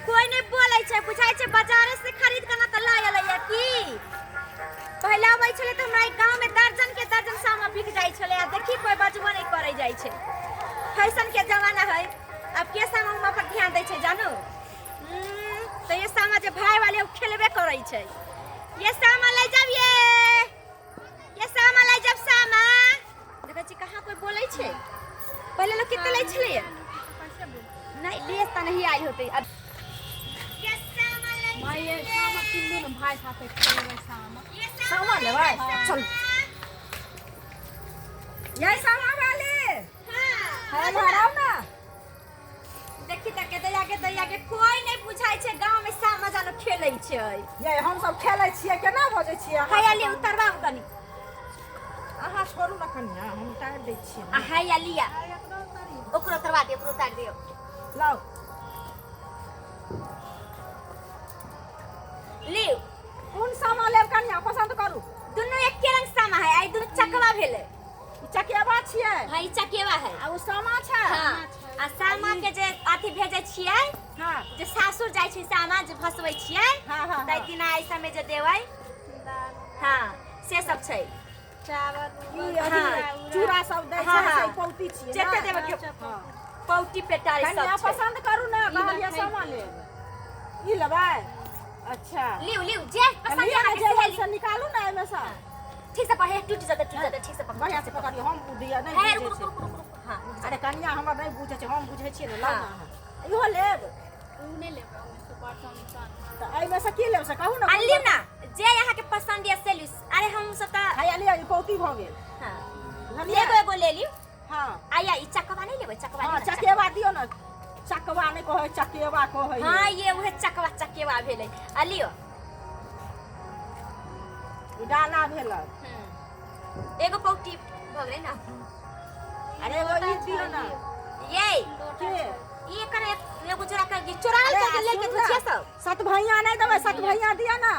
कोई नहीं बोलै छै, बुझाइ छै बाजारे से खरीद के ना तऽ ला एलैया की। पहिले अबै छलै तऽ हमरा गाँव में दर्जन के दर्जन सामा बिक जाइ छलै, आ देखी कोई बजबो नहीं करै जाइ छै। फैशन के जमाना है, अब के सामा उमा पर ध्यान दै छै जानू। तऽ ये सामा जे भाई वाले ओ खेलबे करै छै। ये सामा ले जाब, ये सामा ले जाब सामा। देखै छी कहाँ कोई बोलै छै। पहिले लोग कते लै छलैया। नहीं लेस तऽ नहीं आयल होतै अब। ये सामा ले माय ये सामा किनू ने, भाई साथे खेलबै सामा। ये सामा लेबै? चल यही सामा वाली। हाँ, है इधर आओ ना। देखी तऽ के दैया के दैया के कोई नहीं बुझाइ छै गाँव में सामा जानो खेलै छै। ये हम सब खेलै छियै, केना बजै छियै अहाँ? हैया ले उतरबाउ कनी। अहाँ छोड़ू ना कनिया, हम उतारि दै छियै। आ हैया लिया, ओकरो उतरवा दियौ, ओकरो उतारि दियौ। लाउ। लिउ। कोन सामा लेब कनिया, पसन्द करू। दुनू एके रंग सामा है, आ ई दुनू चकवा भेलै। ई चकेबा छियै? हाँ, ई चकेवा है। आ ओ सामा छै? हाँ, आ सामा के जे अथी भेजै छियै, जे सासुर जाइ छै, सामा जे भसबै छियै, हाँ, हाँ, तै हाँ। दिना एहि सबमे जे देबै, हाँ, से सब छै। चावल ई अथी चूड़ा सब दै हाँ, छै, हाँ। से पौती छियै जते ने? देबै के हाँ। पौटी पेटारी सब कनिया छै। पसन्द करू ने, कहलियै सामा लेब। ई लेबै? अच्छा। लिउ लिउ, जे पसंद लिअ ने, अहाँके जे से लेब लिउ। से निकालू ने एहिमे सँ। ठीक से पढ़े, टूट जेतै, टूट जेतै, ठीक से पकड़। बढ़िआँ से पकड़ियौ, हम बुझियै नहि हे, बुझै रुकू छै। रुकू रुकू रुकू, हाँ रुक अरे कनिया हमर नहि बुझै छै, हम बुझै छियै ने। लाउ हाँ। ने अहाँ। इहो लेब? उ नहि लेबै, ओहिमे से बर्तन उर्तन। तऽ एहिमे सँ की लेब से कहू ने। आ लिउ ना, जे अहाँके पसंद यऽ से लिउ। अरे हम सब तऽ हैया लिअ, ई पौती भऽ गेल। हाँ। बुझलियै? एगो एगो ले लिउ। हाँ। आया ई चकवा नहीं लेबै? चकवा हाँ लिउ ना, चकेवा दियौ ने। चकवा नहि कहै, चकेवा कहै। हाँ, ये उहे चकवा चकेवा भेलै। आ लियो। ई डाला भेलै। एगो पौटी भऽ गेलै ना। अरे एगो ई दियौ ने। ये के ई एकर एगो जोड़ा के चोरा अरे, के लेके सुन ना। धुचिया सब। सत भैया नहि देबै? सत भैया दिअ ने।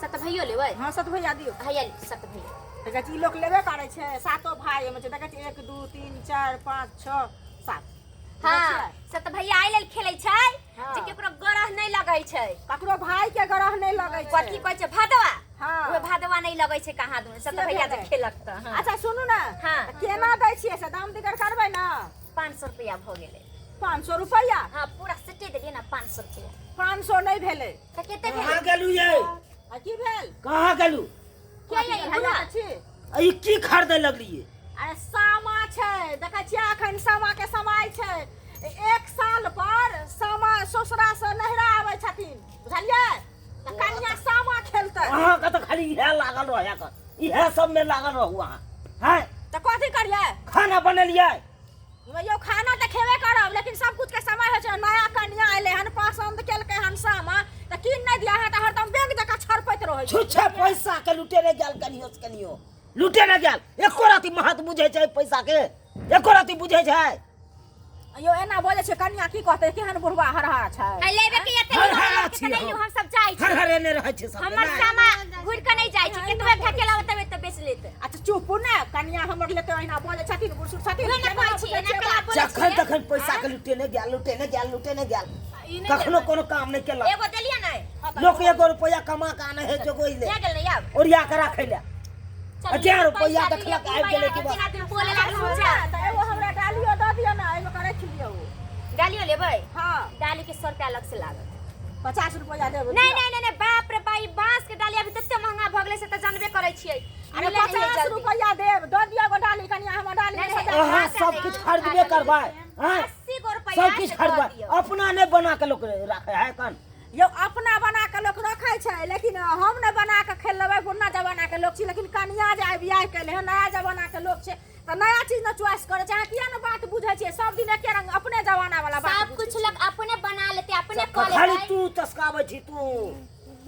सत भैयो लेबै? हाँ, सत भैया दियौ। हैया सत भैया। देखै छी, ई लोक लेबे करै छै। सातो भाय एहिमे छै। देखै छी, 1 2 3 4 5 6 7। हाँ, सत भैया आइ लेल खेलै छै हाँ। जे केकरो गरह नहि लगै छै। ककरो भाई के गरह नहि लगै छै। कथी कहै छै, भादवा? हाँ। उहे भादवा नहि लगै छै कहाँ दुन सत से भैया जे भेलै। खेलक तऽ। हाँ। अच्छा सुनू ने। हाँ। तऽ केना दै छियै से दाम दिगर करबै ने। 500 रुपया भऽ गेलै। 500 रुपैआ? हाँ, पूरा सेटे देलियै ने 500 रुपया। 500 नहि भेलै। तऽ कते कहाँ भेलै? गेलू ये? आ की भेल? कहाँ गेलू? के ये हैया बुढ़ा? तऽ छी। आ ई की खरीदे लगलिए? अरे सामा छै, देखै छियै अखन सामा के समय छै। एक साल पर सामा ससुरा से नैहरा आबै छथिन, बुझलियै? तऽ कनिया सामा खेलतै। अहाँ के तऽ खाली इएह लागल रहै के, इएह सब में लागल रहू अहाँ। हैं? तऽ कथी करियै? खाना बनेलियै? यौ खाना तऽ खेबे करब, लेकिन सब कुछ के समय होइ छै। नया कनिया एलै हन, पसन्द केलकै हन सामा, तऽ कीन नहि दिया अहाँ तऽ हरदम बेंग जकाँ छड़पैत रहै छी। छुच्छे पैसा के लुटेने गेल, कनियो से कनियो लुटेने गेल। एको राति महत्व बुझै छै पैसा के? एको राति बुझै छै? यौ एना बजै छै, कनिया की कहतै, केहन बुढ़वा हरहरा छै। आ लेबे के एते हर हरा लिउ, छी नहि हम। लिउ, हम सब जाइ छी। हर हरे ने रहै छै सब। हमर सामा घुरि कऽ नहि जाइ छै, केतबे ढकेला ओतबे तऽ बेच लेतै। अच्छा चुप ने, कनिया हमर लेते ओहिना बजै छथिन, बुढ़ सुढ़ छथिन। उहे ने केना कहै छी, बुझै एना छियै केना बात? बोलै जखन छियै? तखन पैसा के लुटेने गेल, लुटेने गेल, लुटेने गेल। ई नहि कखनो लेबै। कोनो काम नहि केलक। एगो देलियै ने? लोक एगो रुपैआ कमा के आनै है जोगोइ ले, भए गेल ने आब? ओरिया के राखै ले। चलू, हजार रुपैआ पैसा देखलक दियौ, आबि गेलै कि बस। दिना दिन बोले लागल सुनू जा। ने, तऽ एगो हमरा डालियो दऽ दिअ ने, एहिमे के राखि लियौ। डालियो लेबै? हाँ। डाली के 100 रुपया अलग से लागत। 50 रुपैआ देबै। नहीं नहीं नहीं नहीं, बाप रे बाप, ई बांस के डाली अभी तते महंगा भऽ गेलै से तऽ जानबे करै छियै। अरे मिलै नहि है 50 जल्दी। रुपैआ देब, दऽ दिअ एगो डाली कनिया, हमर डाली नहीं, मे नहीं, सजा। अहाँ सब किछु खरीदबे करबै? हैं? 80 गो रुपया सब किछु से दऽ खरीदबै, दियौ। अपना नहि बना के लोक राखै है कन। यौ अपना बना के लोक रखै छै, लेकिन हम नहि बना के खेल लेबै, पुरना जमाना के लोक छी। लेकिन कनिया जे आइ बियाह केले हन, नया जमाना के लोक छै, तऽ नया चीज ने चॉइस करै छै। अहाँ किया ने बात बुझै छियै? सब दिन एके रंग अपने जमाना वाला बात सब बुझै कुछ छियै। लोग अपने बना लेते, अपने कऽ खाली लेतै। तू चस्काबै छी, तू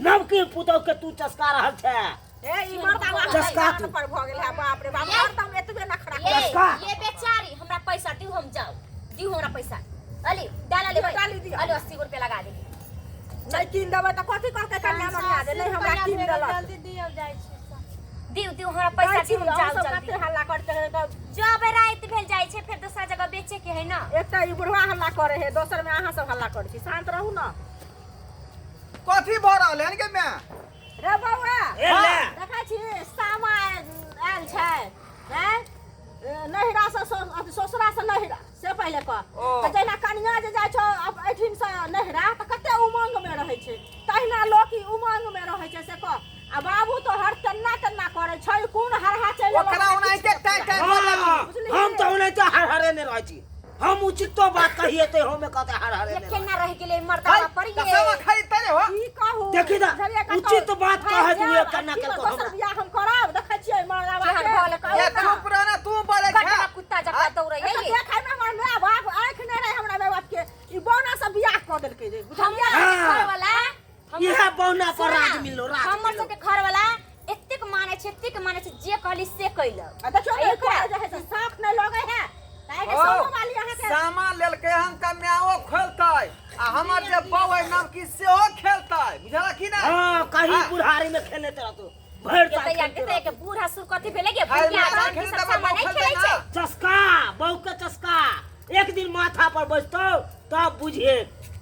नवकी पुतोह के तू चस्का रहल छै। ए ई मर्दावा चस्का कान तू। पर भऽ गेल है, बाप रे बाप, ये- हरदम एतबे नखरा। ये चस्का। ये बेचारी, हमरा पैसा दिउ, हम जाउ, दिउ हमरा पैसा। अली डाला लेबै? डाली दिअ। अली 80 गो रुपया लगा देली। नहि कीन देबै तऽ कथी कहतै कनिया मनिया जे नहि हमरा कीन देलक। जल्दी दियौ, जाइ छी। दिउ दिउ हमरा पैसा जाइ छी, दिउ, हम अहूँ जाउ सब जल्दी। कते हल्ला करते रहै तऽ जब राति भेल जाइ छै, फेर दोसरा जगह बेच बेचे के है ना। एकटा ई बुढ़वा हल्ला करे है, दोसर में अहाँ सब हल्ला करै छी। शांत रहू ना। कथी भऽ रहल हन गे माय? रे बौआ, ए ले। देखै छी सामा आयल छै, हैं? नैहरा से अथी ससुरा से नैहरा से पहिले कह। ओ। तऽ जहिना कनिया जे जाइ छौ एहिठिन से नैहरा तऽ कते उमंग में रहै छै, तहिना लोक ई उमंग में रहै छै से कह। आ बाबू तो हर तन्ना तन्ना करै छै, कोन हरहा चलि एलौ, ओकरा ओनाहिते टाइ टाइ हाँ, बुझलियै? हम तऽ ओनाहिते हर हरे नहि रहै छी। हम उचितो बात कहिए तऽ हमे कहते हर हरे ये नहि रहै। केना रह गेलै मर्दावा पर तऽ ये? सामा खरीदते रे हो। की कहू? देखी तऽ, बुझलियै कतौ? उचित बात भाइ कहैत हुए जायब, केना की केलकौ दोसर हमरा? बियाह हम करब, देखै छियै मर्दावा केहन के। भऽ गेलै? कहू ये ने। चुप रह ना, तू बोलै गटवा छै। कुत्ता जकाँ दौड़ै एतऽ ये। देखै मे हमर माय बाप आँखि नहि रहै हमरा माय बाप के, ई बौना सब बियाह कऽ देलकै रे, बुझलियै? हमर हाँ। घरवाला, इएह बौना पर सुन ना, राज मिललो, राज हमर मिललो। सबके घरवाला एतेक मानै छै, एतेक मानै छै, जे कहली से कैलक। आ देखियौ ने, एकरा- कोइ जे है से साफ नहि लगै है, ताहि के ओ, सामो वाली अहाँके सामा लेलकै हन तऽ मायो खोलतै आ हमर जे बहू है नवकी सेहो खेलतै, बुझलक की नहि? हाँ, कहीं हाँ। बुढ़ारी में खेलैत रहतौ भरि साल। केतैया खेलते केतैया के रहतौ। बूढ़ा सुर कथी भेलै गे? हाय, बुढ़िया माय, जवान के खेलतै सब सामान बहू नहि खेलतै खेलै ना। छै। चस्का, बहू के चस्का एक दिन माथा पर बैसतौ तब बुझिए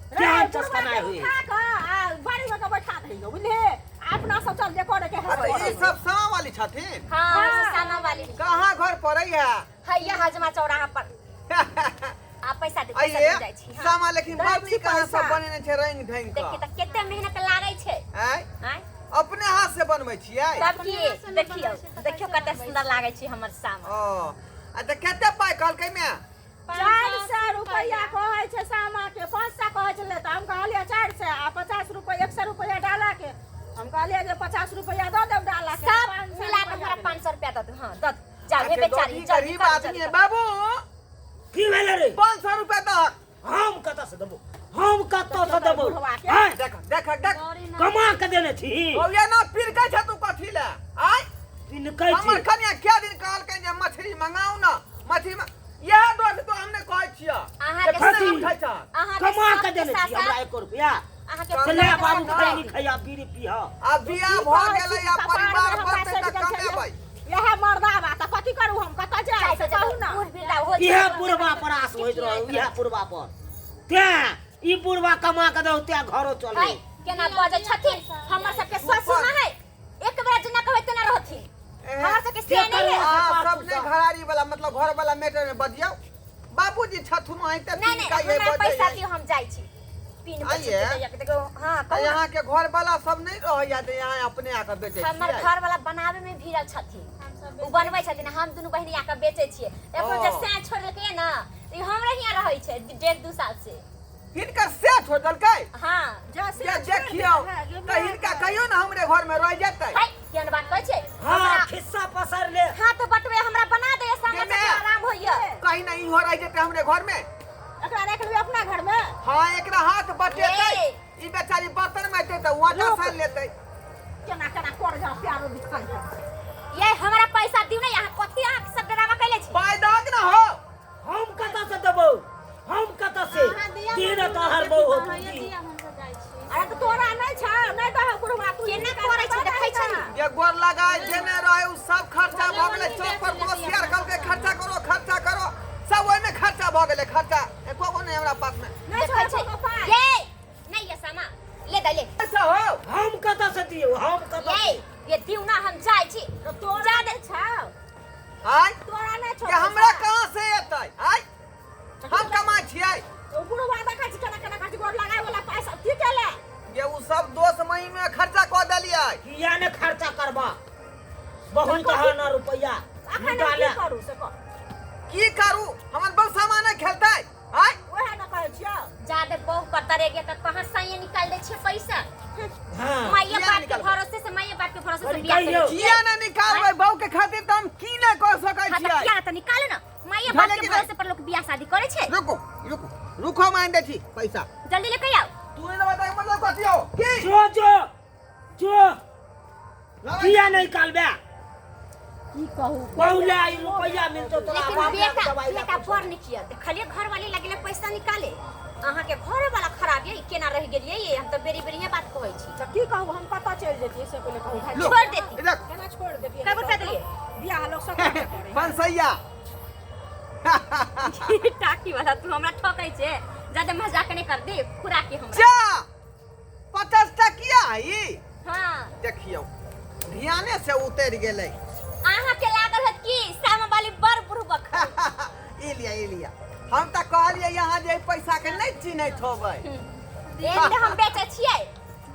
रे, केहन चस्का बुढ़वा के नहि हुई। उठा कऽ आ बाड़ी में के बैठा दहियौ, बुझलियै? अपना सब चल जे करे के है आ तऽ से ई सब सामा वाली छथिन? हाँ, हाँ। सामा वाली। कहाँ घर पड़ै है? हैया हजमा चौराहा पर। आ पैसा दे, पैसा आइए दे जाइ छी। हाँ। सामा, लेकिन दै बड़ छी नीक अहाँ सब पैसा। बनेने छै रंग ढंग देखी के। तऽ कते मेहनत लागै छै। आँय, आँय, अपने हाथ से बनबै छियै? तब की। अपने हाथ से नहि देखियौ, बनबै छै तऽ देखियौ कैसे कते बनबै सुन्दर छै? लागै छै हमर सामा। ओ आ तऽ कते पाइ कहलकै माय? 400 रुपैआ कहै छै सामा के, 500 कहै छलै तऽ हम कहलियै 400 आ 50 रुपैआ, 100 रुपैआ डाला के। हम कहलियै जे 50 रुपैआ दऽ देब डाला के। सब 500 मिला कऽ रुपैआ हमरा देबै। 500 रुपया दऽ दू। हाँ, दऽ दू। जाउ हे अच्छा, बेचारी, गरीब जल्दी गरीब करू, आदमी जल्दी है करू। बाबू। की भेलै रे? 500 रुपया दहक। हम कतऽ से देबो? हम कतऽ से देबो? बुढ़वा के। आँय, देख देख देख। गौरी ना। कमा के देने छी। बौआ ना पिरकै छै तू कथी ले? आय, पिनकै हमर छी। कनिया क्या दिन कहलकै जे मछली मंगाउ ना, मछली इएह दोस्त तो हम नहि कहै छियै अहाँके जे खाना कथी? उठै छह। अहाँके कमा के सबके देने छी साथ हमरा एको रुपया? अहाँके से ले सबके बाबू, साथ खैनी खैया, बीड़ी पीह। आब बियाह की भऽ कहै गेलै छी, आ कपार परिवार मे हमरा बनतै सटि तऽ गेल छै। कमेबै। इएह मर्दाबा तऽ कथी करू, हम कतऽ जाय जाइ से से कहू ने। बूढ़ वृद्धा हो छै। इएह बुढ़वा पर आस होइत रहो, इएह बुढ़वा पर। तें ई बुढ़वा कमा के दौ तें घरो चले। है, केना बजै छथिन? हमर सबके ससुर ना है, एक बेर जेना कहबै तेना रहथिन। हमर सबके से नहीं है। अहाँ सब ने घरारी वाला मतलब घर वाला मैटर में बजियौ, बाबूजी छथुन अहीं तऽ नहीं नहीं, पिनका ये हमरा बजै पैसा है। दियौ, हम जाइ छी। पिन आइए। देखो, हाँ आ कहू ना। यहाँ के घर वाला सब नहीं रहैया जे यहाँ अपने आके बेचै हमर छियै? घर वाला बनावे में भिड़ल छथिन। हम सब ओ बनबै छथिन, हम दुनू बहिनी आके बेचै छियै। एखन जे ओ। सैं छोड़ देलकै ना, तऽ ई हमरे हियाँ रहै छै 1.5 2 साल से। हिनकर से छोड़ देलकै? हाँ। जा से जे छोड़ि देखियौ देलकै, गे तऽ माय हिनका बाप। कहियौ ने हमरे घर में रह जेतै। है, केहन बात कहै छै? हाँ, हमरा खिस्सा पसारि ले। हाथ बटबै, हमरा बना दे सामा गे सबके माय। आराम होइया। कहीं ना इहो रह जेतै हमरे घर में। एकरा राखि लेबै अपना घर में। हाँ, एकरा हाथ बटेतै। ए। ई बेचारी बर्तन में जेतै, आटा सान लेतै। केना केना कर जा प्यारो दिखाई है। ये हमरा पैसा दियौ ने। अहाँ कथी, अहाँ सब ड्रामा कैले छी? पाइ दहक ना हो। हम कतऽ से देबौ? हम कतऽ से? अहाँ दिया दिन हम तोहर बहू हो अहाँ तू दिया, हम सब जाइ छी। अरे तऽ तोरा नहि छौ, नहि दह बुढ़वा तू। केना करै छै देखै छै ने। जे गोर लगाय जेने रहे उ सब खर्चा भऽ गेलै। चौक पर दोस्त यार कहलकै खर्चा करो, खर्चा करो, सब ओहिमे खर्चा भऽ गेलै। खर्चा एको गो नहि हमरा पास में। नहि देखै छौ छै एको पाइ। ये नहीं ये सामा ले दे ले। पैसा हो। हम कतऽ से दियौ? हम कतऽ ये ये दियौ ना, हम जाइ छी। तऽ तोरा जा नहि दे। छौ, आय, तोरा नहि छौ जे हमरा पैसा। कहाँ से एतै? आय, हम कमाइ छियै? ओ बुढ़वा देखै छी केना केना करै छै, गोर लगाय वाला पैसा की केले? जे उ सब दोस्त महीम में खर्चा कऽ देलियै। किया ने खर्चा करबा? बहुत है ना रुपया। अखन हम निकाले। की करू से कह। की करू? हमर बहु सामान नहि खेलतै? आय, ओएह ने कहै छियौ। जादे बहु पर तरे के कहाँ सही निकाल दे छे पैसा। हाँ। माइये किया बाप के निकालबै? भरोसे से, माइये बाप के भरोसे से अरे बियाह कहियौ। केने छियै। किया ने निकालबै? बहू के खातिर तऽ हम की नहि कऽ सकै हाँ तऽ छियै। किया तऽ निकालू ना, माइये बाप भेलै के कि नहि? भरोसे पर लोग बियाह शादी करे छै। रुको रुको रुको, हम आनि दै छी पैसा। जल्दी लेके आउ। तू नहि देबै तऽ मतलब कथी हो की? जो जो जो, किया नहीं निकालबे? की कहू? बहुला ई रुपया मिलतो तोरा लेकिन बाप बेटा दवाई ला। बेटा बड़ नीक यऽ, देखलियै घर वाली लगले पैसा निकाले। अहाँके घर वाला खराब यऽ, ई केना रहि गेलियै ये? हम तऽ बेरी बेरी बात कहै छी। तऽ की कहू, हम कतऽ चलि जैतियै से पहिले कहू भाइ। लो, छोड़ देती। देख। केना छोड़ि देतियै? कए रुपया देलियै? बियाह लोक सब करे। पंसैया। टाकी वाला तू हमरा ठकै छे, ज्यादा मजाक नहीं कर दे खुराकी हमरा। जा 50 टकिया ई। हाँ। देखियौ ध्याने से उतरि गेलै। अहाँ के लागल हत कि सामा वाली बड़ बुढ़बक। ई लिया ई लिया, हम तऽ कहलियै यहाँ जे पैसा के नहि चिन्हैत होबै। एक हम बेचै छियै।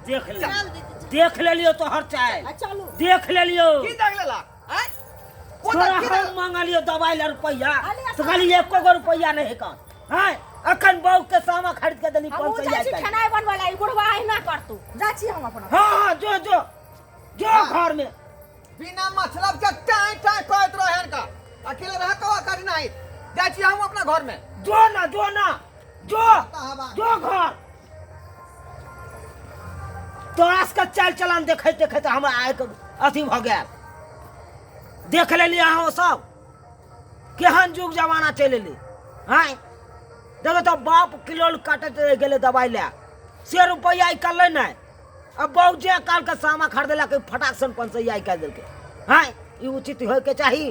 देख ले, देख लेलियो तोहर चाय। चलू देख लेलियो। की देख लेलक आँय? ओ तोरा तऽ की हम देख- मांगलियो दवाई ला रुपैया अरे तो खाली एको गो रुपैया नहीं कन। हैं अखन बहू के सामा खरीद के देली हमहूँ 500 जाइ छी आइ। खेनाइ बनबै लए, ई बुढ़वा अहिना करतौ। जाइ छी हम अपना। हाँ हाँ जो जो जो घर में बिना मतलब के टाँय टाँय करैत रहै का अकेले रह कवा कर नहीं जाइ छी हम अपना घर में। जो ना जो ना जो जो घर तोरा सबके चाल चलन देखैत देखैत हमरा आय के अथी भऽ गेल। देख लेलियै अहाँ सब केहन युग जमाना चलि एलै। आँय देखो तऽ बाप किलोल काटैत रहि गेलै दवाइ लए, से रुपैआ निकललै नहि। अब बहु जे कालके सामा खरीदेलक फटाक सन 500 निकालि देलकै। आँय ई उचित होइके चाही।